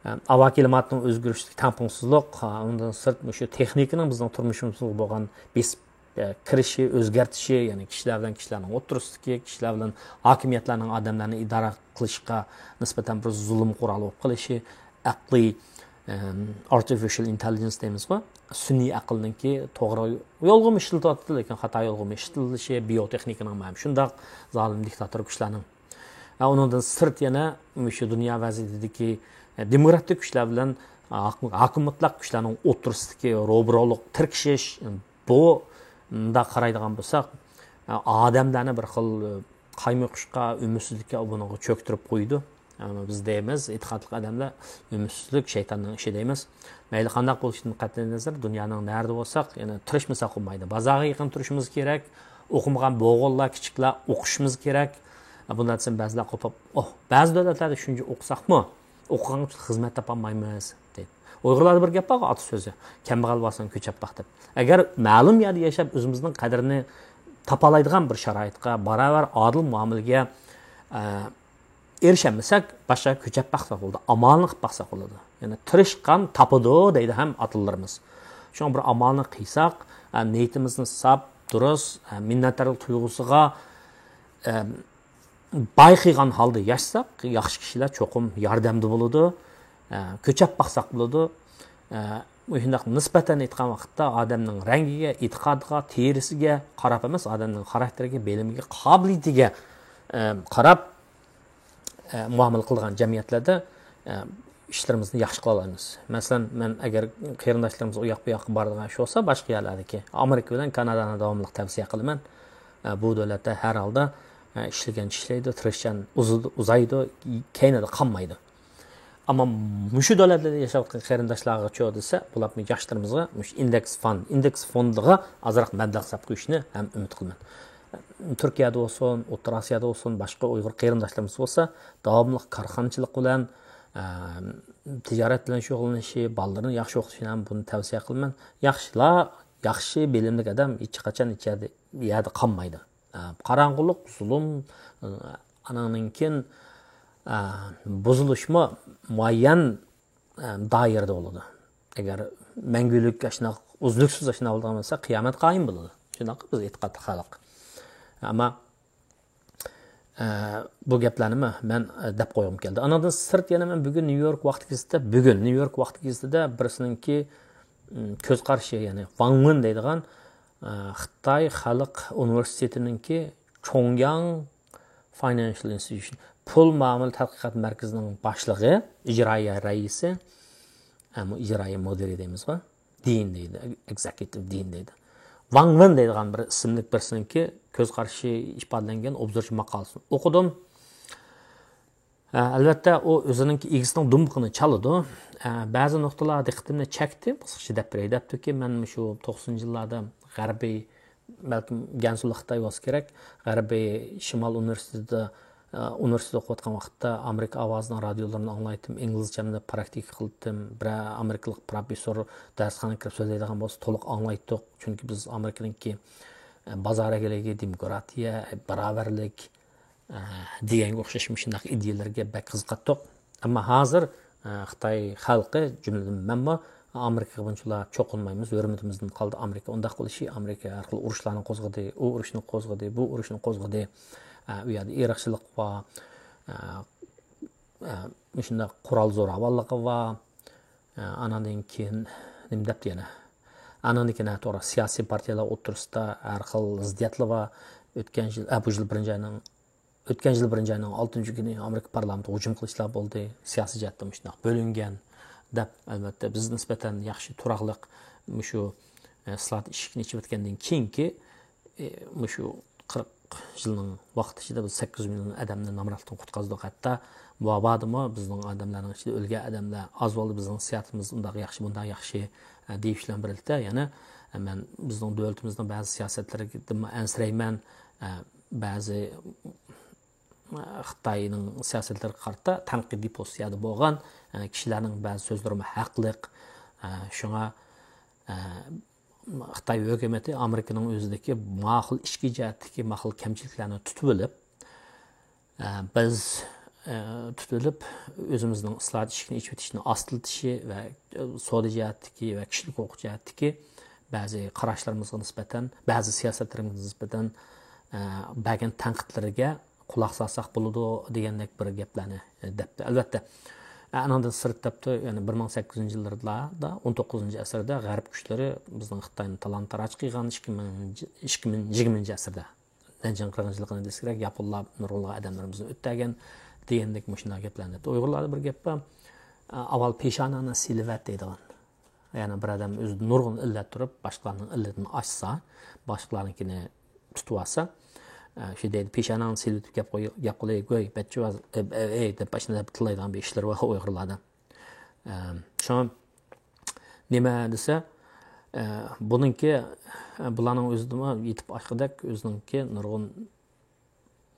ئە، ھاۋا كىلىماتىنىڭ ئۆزگىرىشىدىكى تەڭپۇڭسىزلىق، ئە، ئۇنىڭدىن سىرت مۇشۇ تېخنىكىنىڭ بىزنىڭ تۇرمۇشىمىزغا بولغان بېسىپ، ئە، كىرىشى، ئۆزگەرتىشى، يەنى كىشىلەر بىلەن كىشىلەرنىڭ ئوتتۇرىسىدىكى، كىشىلەر بىلەن ھاكىمىيەتلەرنىڭ ئادەملەرنى ئىدارە قىلىشقا نىسبەتەن بىر زۇلۇم قورالى بولۇپ قېلىشى، ئەقلىي، ئەم، ئارتىفىشال ئىنتېللىجېنس دەيمىزغۇ، سۈنئىي ئەقىلنىڭكى توغرا يولغىمۇ ئىشلىتىۋاتىدۇ، لېكىن خاتا يولغىمۇ ئىشلىتىلىشى، بىيو تېخنىكىنىڭ مانا شۇنداق زالىم دىكتاتور كۈچلەرنىڭ. ھە، ئۇنىڭدىن سىرت يەنە مۇشۇ دۇنيا ۋەزىيىتىدىكى، ئە، دېموكراتىك كۈچلەر بىلەن، ئە، ھاكىم، ھاكىم مۇتلەق كۈچلەرنىڭ ئوتتۇرىسىدىكى روبىرولۇق، تىركىشىش، بۇ، مۇنداق قارايدىغان بولساق، ئە، ئادەملەرنى بىر خىل، ئە، قايمۇقۇشقا، ئۈمىدسىزلىككە، بۇنىڭغا چۆكتۈرۈپ قويىدۇ. ئەمما بىز دەيمىز، ئېتىقادلىق ئادەملەر، ئۈمىدسىزلىك شەيتاننىڭ ئىشى دەيمىز. مەيلى قانداق بولۇشىدىن قەتئىينەزەر، دۇنيانىڭ نەدە بولساق، يەنە تىرىشمىساق بولمايدۇ. بازارغا يېقىن تۇرۇشىمىز كېرەك. ئوقۇمىغان بوغۇنلار، كىچىكلەر ئوقۇشىمىز كېرەك. بۇنداق دېسەم، بەزىلەر قوپۇپ، ئوھ، بەزى دۆلەتلەردە شۇنچە ئوقۇساقمۇ، ئوقۇغانغا خىزمەت تاپالمايمىز، دەيدۇ. ئۇيغۇرلاردا بىر گەپ بارغۇ، ئاتا سۆزى، كەمبەغەل بارساڭ كۆچەپ باق، دەپ. ئەگەر مەلۇم يەردە ياشاپ، ئۆزىمىزنىڭ قەدرىنى تاپالايدىغان بىر شارائىتقا، باراۋەر ئادىل مۇئامىلىگە، ئە، ئېرىشەلمىسەك، باشقا كۆچەپ باقساق بولىدۇ، ئامالنى قىلىپ باقساق بولىدۇ. يەنى تىرىشقان تاپىدۇ دەيدۇ ھەم ئاتىلىرىمىز. شۇڭا بىر ئامالنى قىلساق، ئە، نىيىتىمىزنى ساپ، دۇرۇس، ئە، مىننەتدارلىق تۇيغۇسىغا، ئە، بايقىغان ھالدا ياشىساق، ياخشى كىشىلەر چوقۇم ياردەمدە بولىدۇ. ئە، كۆچەپ باقساق بولىدۇ. ئە، مۇشۇنداق نىسبەتەن ئېيتقان ۋاقىتتا ئادەمنىڭ رەڭگىگە، ئېتىقادىغا، تېرىسىگە قاراپ ئەمەس، ئادەمنىڭ خاراكتېرىگە، بىلىمىگە، قابىلىيىتىگە، ئە، قاراپ، ئە، مۇئامىلە قىلىدىغان جەمئىيەتلەردە، ئە، ئىشلىرىمىزنى ياخشى قىلالايمىز. مەسىلەن، مەن ئەگەر قېرىنداشلىرىمىز ئۇ ياق بۇ ياققا بارىدىغان ئىش بولسا، باشقا يەرلەردىكى، ئامېرىكا بىلەن كانادانى داۋاملىق تەۋسىيە قىلىمەن. ئە، بۇ دۆلەتتە ھەر ھالدا، ئە، ئىشلىگەن ئىشلەيدۇ، تىرىشچان ئۇزىدۇ-، ئۇزايدۇ، كەينىدە قالمايدۇ. ئەمما مۇشۇ دۆلەتلەردە ياشاۋاتقان قېرىنداشلارغىچۇ دېسە، بۇلار ياشلىرىمىزغا مۇشۇ ئىندېكس فاند، ئىندېكس فوندىغا ئازراق مەبلەغ سەپ قويۇشنى ھەم ئۈمىد قىلىمەن. تۈركىيەدە بولسۇن، ئوتتۇرا ئاسىيادا بولسۇن، باشقا ئۇيغۇر قېرىنداشلىرىمىز بولسا، داۋاملىق كارخانىچىلىق بىلەن، ئە، تىجارەت بىلەن شۇغۇللىنىشى، بالىلىرىنى ياخشى ئوقۇتۇشىنى ھەم بۇنى تەۋسىيە قىلىمەن. ياخشىلار، ياخشى بىلىملىك ئادەم ھېچقاچان ھېچ يەردە، يەردە قالمايدۇ. ئە، قاراڭغۇلۇق، زۇلۇم، ئە، ئانىڭدىن كېيىن، ئە، بۇزۇلۇشمۇ مۇئەييەن، ئە، دائىرىدە بولىدۇ. ئەگەر مەڭگۈلۈك ئاشۇنداق ئۈزلۈكسىز ئاشۇنداق بولىدىغان بولسا، قىيامەت قايىم بولىدۇ. شۇنداققۇ، بىز ئېتىقادلىق خەلق. ئەمما، ئە، بۇ گەپلەرنىمۇ مەن، ئە، دەپ قويغۇم كەلدى. ئانىڭدىن سىرت يەنە مەن بۈگۈن نيۇ يورك ۋاقتى گېزىتىدە، بۈگۈن نيۇ يورك ۋاقتى گېزىتىدە بىرسىنىڭكى، ئىم، كۆز قارىشى، يەنى ۋاڭ ۋېن دەيدىغان، ئە، خىتاي خەلق ئۇنىۋېرسىتېتىنىڭكى چوڭياڭ فاينانشال ئىنستىتۇشن، پۇل مۇئامىلە تەتقىقات مەركىزىنىڭ باشلىقى، ئىجرائىيە رەئىسى، ئەمما ئىجرائىيە مۇدىرى دەيمىزغۇ، دىن دەيدۇ، ئېگزېكۇتىپ دىن دەيدۇ. ۋاڭ ۋېن دەيدىغان بىر ئىسىملىك بىرسىنىڭكى كۆز قارىشى ئىپادىلەنگەن ئوبزورچى ماقالىسىنى ئوقۇدۇم. ئە، ئەلۋەتتە، ئۇ ئۆزىنىڭكى ئىگىسىنىڭ دۇمبىقىنى چالىدۇ. ئە، بەزى نۇقتىلار دىققىتىمنى چەكتى، قىسقىچە دەپ بېرەي. دەپتۇكى، مەن مۇشۇ توقسىنىنچى يىللاردا غەربىي، بەلكىم گەنسۇلا خىتاي بولسا كېرەك، غەربىي شىمال ئۇنىۋېرسىتېتىدا، ئە، ئۇنىۋېرسىتېتتا ئوقۇۋاتقان ۋاقىتتا ئامېرىكا ئاۋازىنىڭ رادىيولىرىنى ئاڭلايتتىم، ئىنگلىزچەمنى پراكتىكا قىلتىم. بىرەر ئامېرىكىلىق پروفېسسور دەرسخانىغا كىرىپ سۆزلەيدىغان بولسا، تولۇك ئاڭلايتتۇق. چۈنكى بىز ئامېرىكىنىڭكى، ئە، بازار ئىگىلىكى، دېموكراتىيە، باراۋەرلىك، ئە، دېگەنگە ئوخشاش مۇشۇنداق ئىدىيەلەرگە بەك قىزىقاتتۇق. ئەمما ھازىر، ئە، خىتاي خەلقى، جۈملىدىن مەنمۇ ئامېرىكىغا بۇنچىلا چوقۇنمايمىز، ھۆرمىتىمىزدىن قالدى. ئامېرىكا ئۇنداق قىلىشى، ئامېرىكا ھەر خىل ئۇرۇشلارنى قوزغىدى، ئۇ ئۇرۇشنى قوزغىدى، بۇ ئۇرۇشنى قوزغىدى. ئە، ئۇ يەردە ئىرقچىلىق بار، ئە، ئە، مۇشۇنداق قورال زوراۋانلىقى بار. ئە، ئاناندىن كېيىن نېمە دەپتۇ يەنە؟ ئاناندىن كېيىن، ھە، توغرا، سىياسىي پارتىيەلەر ئوتتۇرىسىدا ھەر خىل زىددىيەتلەر بار. ئۆتكەن يىل، ئە، بۇ يىل بىرىنچى ئاينىڭ، ئۆتكەن يىل بىرىنچى ئاينىڭ ئالتىنچى كۈنى ئامېرىكا پارلامېنتىغا ھۇجۇم قىلىشلار بولدى. سىياسىي جەھەتتە مۇشۇنداق بۆلۈنگەن دەپ، ئەلۋەتتە، بىز نىسبەتەن ياخشى تۇراقلىق مۇشۇ، ئە، ئىسلاھات ئىشىكىنى ئېچىۋەتكەندىن كېيىنكى، ئى، مۇشۇ قىرىق يىلنىڭ ۋاقتى ئىچىدە بىز سەككىز يۈز مىليون ئادەمنى نامراتلىقتىن قۇتقۇزدۇق. ھەتتا ۋابادىمۇ بىزنىڭ ئادەملەرنىڭ ئىچىدە ئۆلگەن ئادەملەر ئاز بولدى. بىزنىڭ سىياسىتىمىز ئۇنداق ياخشى، بۇنداق ياخشى، ئە، دېيىش بىلەن بىرلىكتە، يەنە، ئە، مەن بىزنىڭ دۆلىتىمىزنىڭ بەزى سىياسەتلىرىدىنمۇ ئەنسىرەيمەن. ئە، بەزى، ئە، خىتاينىڭ سىياسەتلىرىگە قارىتا تەنقىدىي پوزىتسىيەدە بولغان، ئە، كىشىلەرنىڭ بەزى سۆزلىرىمۇ ھەقلىق. ئە، شۇڭا، ئە، خىتاي ھۆكۈمىتى ئامېرىكىنىڭ ئۆزىدىكى ماقۇل ئىچكى جەھەتتىكى ماقۇل كەمچىلىكلەرنى تۇتۇۋېلىپ، ئە، بىز، ئە، تۇتۇۋېلىپ، ئۆزىمىزنىڭ ئىسلاھات ئىشىكىنى ئېچىۋېتىشنى ئاستىلىتىشى ۋە، ئە، سودا جەھەتتىكى ۋە كىشىلىك ھوقۇق جەھەتتىكى بەزى قاراشلىرىمىزغا نىسبەتەن، بەزى سىياسەتلىرىمىزگە نىسبەتەن، ئە، بەرگەن تەنقىدلىرىگە قۇلاق سالساق بولىدۇ دېگەندەك بىر گەپلەرنى دەپتۇ. ئەلۋەتتە، ئە، ئانىڭدىن سىرت دەپتۇ، يەنى بىر مىڭ سەككىز يۈز يىللاردا، ئون توققۇزىنچى ئەسىردە غەرب كۈچلىرى بىزنىڭ خىتاينى تالان-تاراج قىلغان ئىككى مىڭ، ئىككى مىڭ، يىگىرمىنچى ئەسىردە. نەنجىڭ قىرغىنچىلىقىنى دېسەك، ياپونلار نۇرغۇنلىغان ئادەملىرىمىزنى ئۆتتەرگەن دېگەندەك مۇشۇنداق گەپلەرنى. ئۇيغۇرلاردا بىر گەپ بار، ئاۋۋال پېشانەڭنى سىيلىۋەت دەيدىغان. يەنى بىر ئادەم ئۆزى نۇرغۇن ئىللەت تۇرۇپ، باشقىلارنىڭ ئىللىتىنى ئاچسا، باشقىلارنىڭكىنى تۇتۇۋالسا، شۇ دەيدۇ، پېشانەڭنى سىيلىۋېتىپ گەپ قوي-، گەپ قىلىي، گۆي، بەچچىۋاز، ئەي، ئەي، دەپ ئاشۇنداق دەپ تىللايدىغان بىر ئىشلىرى بار ئۇيغۇرلاردا. شۇڭا نېمە دېسە، ئە، بۇنىڭكى، ئە، بۇلارنىڭ ئۆزىدىمۇ يېتىپ ئاشقۇدەك ئۆزىنىڭكى نۇرغۇن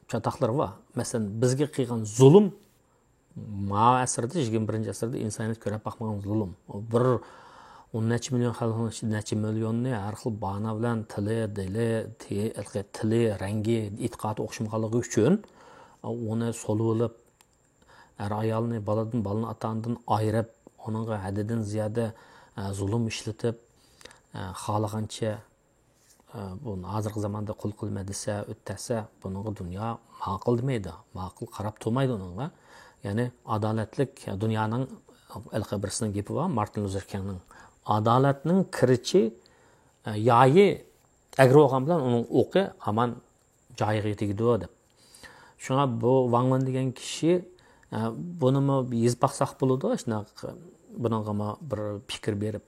چاتاقلىرى بار. مەسىلەن، بىزگە قىلغان زۇلۇم، ما ئەسىردە، يىگىرمە بىرىنچى ئەسىردە ئىنسانىيەت كۆرۈپ باقمىغان زۇلۇم. بۇ بىر ئون نەچچە مىليون خەلقنىڭ ئىچىدە نەچچە مىليوننى ھەر خىل بانا بىلەن تىلى، دىلى، تى-، تىلى، رەڭگى، ئېتىقادى ئوخشىمىغانلىقى ئۈچۈن ئۇنى سولىۋېلىپ، ئەر-ئايالنى، بالىدىن، بالىنى ئاتا-ئانىدىن ئايرىپ، ئۇنىڭغا ھەددىدىن زىيادە، ئە، زۇلۇم ئىشلىتىپ، ئە، خالىغانچە، ئە، بۇ ھازىرقى زاماندا قۇل قىلما دېسە، ئۆتەسە، بۇنىڭغا دۇنيا ماقۇل دېمەيدۇ. ماقۇل قاراپ تۇرمايدۇ ئۇنىڭغا. يەنى ئادالەتلىك دۇنيانىڭ، ھېلىقى بىرسىنىڭ گېپى بار، مارتىن لۇزېر كىڭنىڭ، «ئادالەتنىڭ كىرىچى، ئە، يايى ئەگرى بولغان بىلەن ئۇنىڭ ئوقى ھامان جايىغا تېگىدۇ» دەپ. شۇڭا بۇ ۋاڭ ۋېن دېگەن كىشى، ئە، بۇنىمۇ يېزىپ باقساق بولىدۇ، شۇنداق، بۇنىڭغىمۇ بىر پىكىر بېرىپ،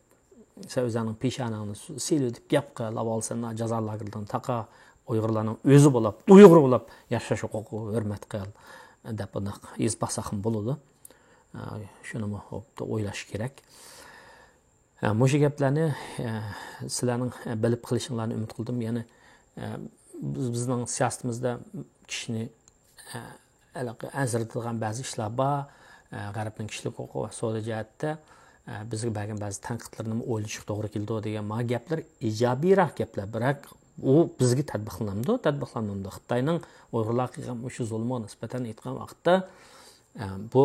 سەن ئۆزۈڭنىڭ پېشانەڭنى سىيلىۋېتىپ گەپ قىل، ئاۋۋال سەن جازا لاگېرىدىن تاقا، ئۇيغۇرلارنىڭ ئۆزى بولاپ، ئۇيغۇر بولاپ ياشاش ھوقۇقىغا ھۆرمەت قىل، دەپ بۇنداق يېزىپ باقساقمۇ بولىدۇ. ئە، شۇنىمۇ ئوبدان ئويلاش كېرەك. ئە، مۇشۇ گەپلەرنى، ئە، سىلەرنىڭ، ئە، بىلىپ قېلىشىڭلارنى ئۈمىد قىلدىم. يەنى، ئە، بىز، بىزنىڭ سىياسىتىمىزدە كىشىنى، ئە، ھېلىقى ئەنسىرىتىدىغان بەزى ئىشلار بار. ئە، غەربنىڭ كىشىلىك ھوقۇق ۋە سودا جەھەتتە، ئە، بىزگە بەرگەن بەزى تەنقىدلىرىنىمۇ ئويلىشىشقا توغرا كېلىدۇ دېگەن مانا گەپلەر ئىجابىيراق گەپلەر. بىراق، ئۇ بىزگە تەتبىقلىنامدۇ؟ تەتبىقلانمامدۇ؟ خىتاينىڭ ئۇيغۇرلارغا قىلغان مۇشۇ زۇلمىغا نىسبەتەن ئېيتقان ۋاقىتتا، ئە، بۇ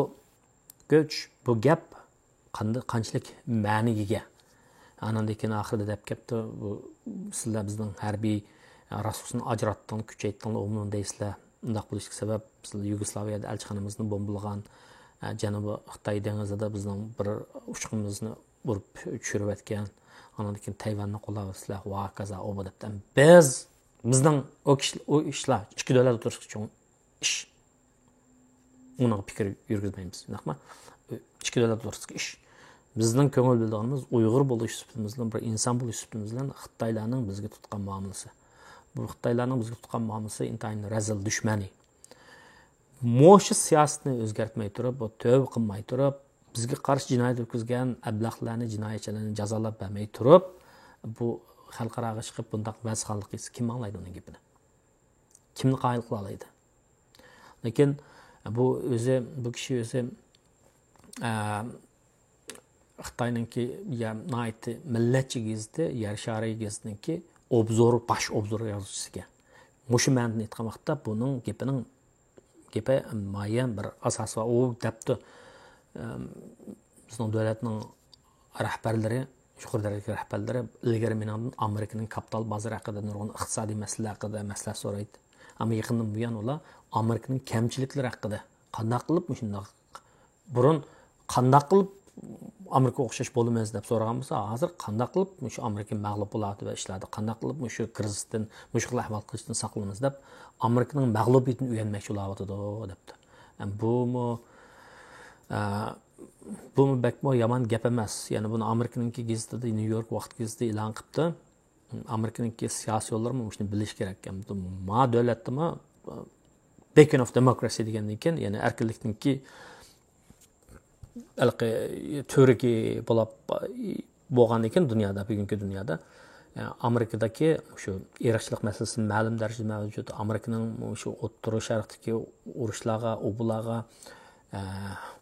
كۆچ، بۇ گەپ قانداق، قانچىلىك مەنىگە ئىگە؟ ئاناندىن كېيىن ئاخىرىدا دەپ كەپتۇ، بۇ، سىلەر بىزنىڭ ھەربىي راسۇرسنى ئاجراتتىڭ، كۈچەيتتىڭلار، ئومۇمەن دەيسىلەر. ئۇنداق بولۇشتىكى سەۋەب، بىز يۇگوسلاۋىيەدە ئەلچىخانىمىزنى بومبىلىغان، ئە، جەنۇبىي خىتاي دېڭىزىدا بىزنىڭ بىر ئۇچقۇنىمىزنى ئۇرۇپ چۈشۈرۈۋەتكەن. ئاناندىن كېيىن تەيۋەننى قوللاۋاتىسىلەر، ۋاكازا، ئوبا دەپ. بىز، بىزنىڭ ئۇ كىشى، ئۇ ئىشلار ئىككى دۆلەت ئوتتۇرىسىدا چوڭ ئىش. ئۇنىڭغا پىكىر يۈرگۈزمەيمىز، ئۇنداقمۇ؟ ئىككى دۆلەت ئوتتۇرىسىدىكى ئىش. بىزنىڭ كۆڭۈل بۆلىدىغىنىمىز ئۇيغۇر بولۇش سۈپىتىمىز بىلەن، بىر ئىنسان بولۇش سۈپىتىمىز بىلەن خىتايلارنىڭ بىزگە تۇتقان مۇئامىلىسى. بۇ خىتايلارنىڭ بىزگە تۇتقان مۇئامىلىسى ئىنتايىن رەزىل، دۈشمەنى. مۇشۇ سىياسىتىنى ئۆزگەرتمەي تۇرۇپ، بۇ تۆۋە قىلماي تۇرۇپ، بىزگە قارشى جىنايەت يۈرگۈزگەن ئەبلەخلەرنى، جىنايەتچىلەرنى جازالاپ بەرمەي تۇرۇپ، بۇ خەلقئاراغا چىقىپ بۇنداق ۋەزخانلىق قىلسا، كىم ئاڭلايدۇ ئۇنىڭ گېپىنى؟ كىمنى قايىل قىلالايدۇ؟ لېكىن بۇ ئۆزى، بۇ كىشى ئۆزى، ئە، خىتاينىڭكى يا-، ناھايىتى مىللەتچى گېزىتى، يەر شارى گېزىتىنىڭكى ئوبزور، باش ئوبزور يازغۇچىسى ئىكەن. مۇشۇ مەنىدىن ئېيتقان ۋاقىتتا بۇنىڭ گېپىنىڭ، گېپى مۇئەييەن بىر ئاساسى بار. ئۇ دەپتۇ، ئەم، بىزنىڭ دۆلەتنىڭ رەھبەرلىرى، يۇقىرى دەرىجىلىك رەھبەرلىرى ئىلگىرى مېنىڭدىن ئامېرىكىنىڭ كاپىتال بازىرى ھەققىدە، نۇرغۇن ئىقتىسادىي مەسىلىلەر ھەققىدە مەسلىھەت سورايتتى. ئەمما يېقىندىن بۇيان ئۇلار ئامېرىكىنىڭ كەمچىلىكلىرى ھەققىدە، قانداق قىلىپ مۇشۇنداق، بۇرۇن قانداق قىلىپ ئامېرىكىغا ئوخشاش بولىمىز دەپ سورىغان بولسا، ھازىر قانداق قىلىپ مۇشۇ ئامېرىكا مەغلۇپ بولاتتى ۋە ئىشلاردا قانداق قىلىپ مۇشۇ كىرىزىستىن، مۇشۇ خىل ئەھۋال قىلىشتىن ساقلىنىمىز دەپ ئامېرىكىنىڭ مەغلۇبىيىتىنى ئۆگەنمەكچى بولۇۋاتىدۇ، دەپتۇ. ئەم، بۇمۇ، ئە، بۇمۇ بەكمۇ يامان گەپ ئەمەس. يەنى بۇنى ئامېرىكىنىڭكى گېزىتىدە، نيۇ يورك ۋاقىت گېزىتى ئېلان قىپتۇ. ئامېرىكىنىڭكى سىياسىيونلىرىمۇ مۇشۇنى بىلىش كېرەك. ما دۆلەتتىمۇ، بېكن ئوف دېموكراسى دېگەندىن كېيىن، يەنى ئەركىنلىكنىڭكى ھېلىقى تۈۋرۈكى بولاپ، بولغاندىن كېيىن دۇنيادا، بۈگۈنكى دۇنيادا، ئامېرىكىدىكى شۇ ئىرقچىلىق مەسىلىسى مەلۇم دەرىجىدە مەۋجۇت. ئامېرىكىنىڭ شۇ ئوتتۇرا شەرقتىكى ئۇرۇشلارغا، ئوبۇلارغا، ئە،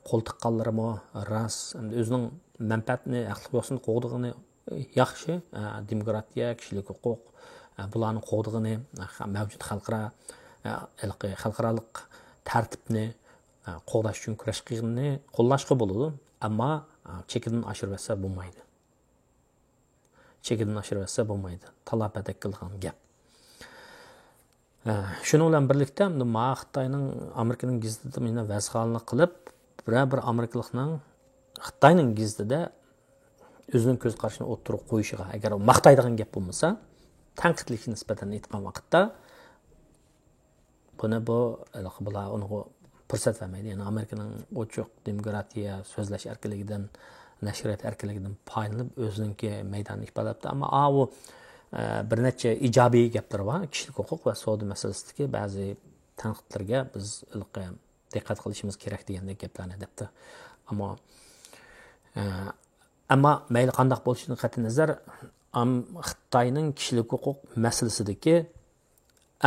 قول تىققانلىرىمۇ راست. ئەمدى ئۆزىنىڭ مەنپەئەتىنى ھەقلىق يوسۇن قوغدىغىنى ياخشى، ئە، دېموكراتىيە، كىشىلىك ھوقۇق، ئە، بۇلارنى قوغدىغىنى، ئە، مەۋجۇت خەلقئارا، ئە، ھېلىقى خەلقئارالىق تەرتىپنى، ئە، قوغداش ئۈچۈن كۈرەش قىلغىنىنى قوللاشقا بولىدۇ. ئەمما، ئە، چېكىدىن ئاشۇرۇۋەتسە بولمايدۇ. چېكىدىن ئاشۇرۇۋەتسە بولمايدۇ. تالا پەتەك قىلىدىغان گەپ. ھە، شۇنىڭ بىلەن بىرلىكتە، مانا خىتاينىڭ، ئامېرىكىنىڭ گېزىتىدە مېنى ۋەزخانلىق قىلىپ، بىرەر بىر ئامېرىكىلىقنىڭ خىتاينىڭ گېزىتىدە ئۆزىنىڭ كۆز قارىشىنى ئوتتۇرىغا قويۇشىغا، ئەگەر ئۇ ماختايدىغان گەپ بولمىسا، تەنقىدلىشىگە نىسبەتەن ئېيتقان ۋاقىتتا، بۇنى بۇ، ھېلىقى بۇلار ئۇنىڭغا پۇرسەت بەرمەيدۇ. يەنى ئامېرىكىنىڭ ئوچۇق دېموكراتىيە، سۆزلەش ئەركىنلىكىدىن، نەشرىيات ئەركىنلىكىدىن پايدىلىنىپ، ئۆزىنىڭكى مەيدانىنى ئىپادىلەپتۇ. ئەمما ئاۋۇ، ئە، بىر نەچچە ئىجابىي گەپلىرى بار، كىشىلىك ھوقۇق ۋە سودا مەسىلىسىدىكى بەزى تەنقىدلەرگە بىز ھېلىقى دىققەت قىلىشىمىز كېرەك دېگەندەك گەپلەرنى دەپتۇ. ئەمما، ئە، ئەمما مەيلى قانداق بولۇشىدىن قەتئىينەزەر، ئام-، خىتاينىڭ كىشىلىك ھوقۇق مەسىلىسىدىكى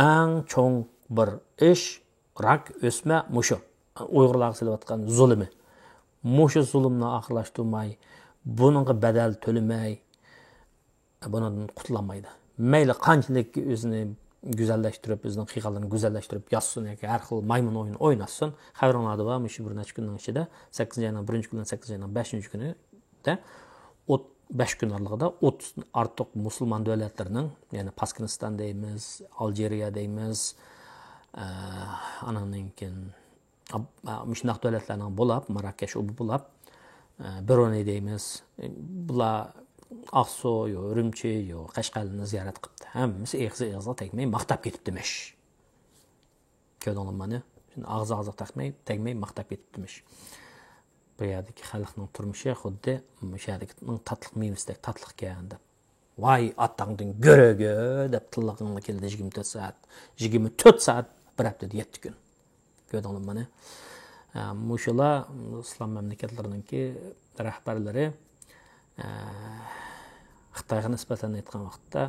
ئەڭ چوڭ بىر ئىش، راك ئۆسمە مۇشۇ. ئۇيغۇرلارغا سېلىۋاتقان زۇلۇمى. مۇشۇ زۇلۇمنى ئاخىرلاشتۇرماي، بۇنىڭغا بەدەل تۆلىمەي، بۇنىڭدىن قۇتۇلالمايدۇ. مەيلى قانچىلىك ئۆزىنى گۈزەللەشتۈرۈپ، ئۆزىنىڭ قىلغانلىرىنى گۈزەللەشتۈرۈپ يازسۇن ياكى ھەر خىل مايمۇن ئويۇنى ئويناتسۇن. خەۋىرىڭلاردا بار، مۇشۇ بىر نەچچە كۈننىڭ ئىچىدە، سەككىزىنچى ئاينىڭ بىرىنچى كۈنى، سەككىزىنچى ئاينىڭ بەشىنچى كۈنى، دە، ئوت-، بەش كۈن ئارىلىقىدا ئوتتۇزدىن ئارتۇق مۇسۇلمان دۆلەتلىرىنىڭ، يەنى پاكىستان دەيمىز، ئالجىرىيە دەيمىز، ئە، ئانىڭدىن كېيىن ئاب-، ئە، مۇشۇنداق دۆلەتلەرنىڭ بولاپ، ماراكەش ئۇبى بولاپ، ئە، برۇنەي دەيمىز، بۇلار ئاقسۇ، يو، ئۈرۈمچى، يو، قەشقەرلەرنى زىيارەت قىپتۇ. ھەممىسى ئېغىزى ئېغىزغا تەگمەي ماختاپ كېتىپتىمىش. كۆردۈڭلارمۇ مانا؟ شۇنداق ئاغزى ئاغزىغا تەگمەي، تەگمەي ماختاپ كېتىپتىمىش. بۇ يەردىكى خەلقنىڭ تۇرمۇشى خۇددى مۇشۇ يەردىكى تاتلىق مېۋىسىدەك تاتلىقكەن دەپ. ۋاي ئاتاڭدىن گۆرۈگە دەپ تىللىغىڭ كېلىدۇ يىگىرمە تۆت سائەت. يىگىرمە تۆت سائەت بىر ھەپتىدە يەتتە كۈن. كۆردۈڭلارمۇ مانا؟ ئە، مۇشۇلار ئىسلام مەملىكەتلىرىنىڭكى رەھبەرلىرى، ئە، خىتايغا نىسبەتەن ئېيتقان ۋاقىتتا،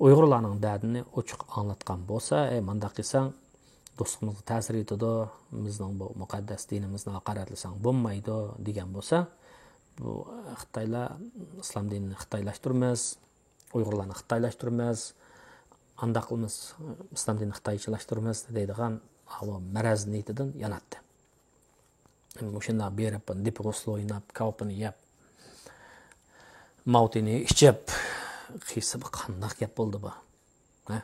ئۇيغۇرلارنىڭ دەردىنى ئوچۇق ئاڭلاتقان بولسا، ئەي، مانداق قىلساڭ دوستلۇقىمىزغا تەسىر يېتىدۇ، بىزنىڭ بۇ مۇقەددەس دىنىمىزنى ھاقارەتلىسەڭ بولمايدۇ دېگەن بولسا، بۇ خىتايلار، ئىسلام دىنىنى خىتايلاشتۇرىمىز، ئۇيغۇرلارنى خىتايلاشتۇرىمىز، ئانداق قىلىمىز، ئىسلام دىنىنى خىتايچىلاشتۇرىمىز دەيدىغان ئاۋۇ مەرەز نىيىتىدىن ياناتتى. مۇشۇنداق بېرىپ، دېپى غۇسۇل ئويناپ، كاۋىپىنى يەپ، ماۋتىنى ئىچىپ، قىلسا بۇ قانداق گەپ بولدى بۇ؟ ھە؟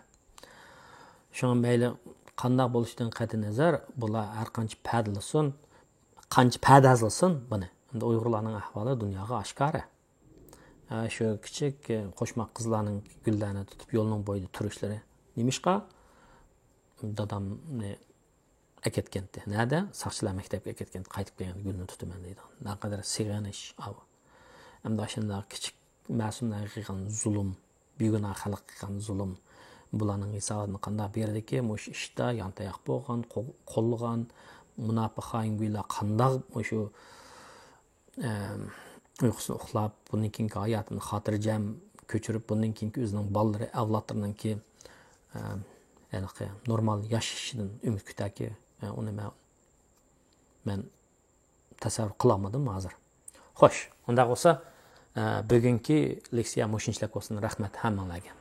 شۇڭا مەيلى قانداق بولۇشىدىن قەتئىينەزەر، بۇلار ھەر قانچە پەدىلىسۇن، قانچە پەدەزلىسۇن بۇنى. ئەمدى ئۇيغۇرلارنىڭ ئەھۋالى دۇنياغا ئاشكارا. ھە، شۇ كىچىك، ئە، قوشماق قىزلارنىڭ گۈللەرنى تۇتۇپ يولنىڭ بويىدا تۇرۇشلىرى. نېمىشقا؟ دادامنى ئەكەتكەنتى. نەدە؟ ساقچىلار مەكتەپكە ئەكەتكەنتى، قايتىپ كەلگەندە گۈلنى تۇتىمەن دەيدىغان. نەقەدەر سېغىنىش ئاۋۇ. ئەمدى ئاشۇنداق كىچىك مەسۇملارغا قىلغان زۇلۇم، بىگۇناھ خەلققە قىلغان زۇلۇم، بۇلارنىڭ ھېساباتىنى قانداق بېرىدىكى؟ مۇشۇ ئىشتا يانتاياق بولغان، قو-، قوللىغان مۇناپىق خائىن گۇيلار قانداق مۇشۇ ئە، ئۇيقۇسىنى ئۇخلاپ، بۇندىن كېيىنكى ھاياتىنى خاتىرجەم كۆچۈرۈپ، بۇندىن كېيىنكى ئۆزىنىڭ بالىلىرى، ئەۋلادلىرىنىڭكى، ئە، ھېلىقى نورمال ياشىشىدىن ئۈمىد كۈتەركى، ئە، ئۇنى مەن، مەن تەسەۋۋۇر قىلالمىدىم ھازىر. خوش، ئۇنداق بولسا، ئە، بۈگۈنكى لېكسىيە مۇشۇنچىلىك بولسۇن. رەھمەت ھەممىڭلارگە.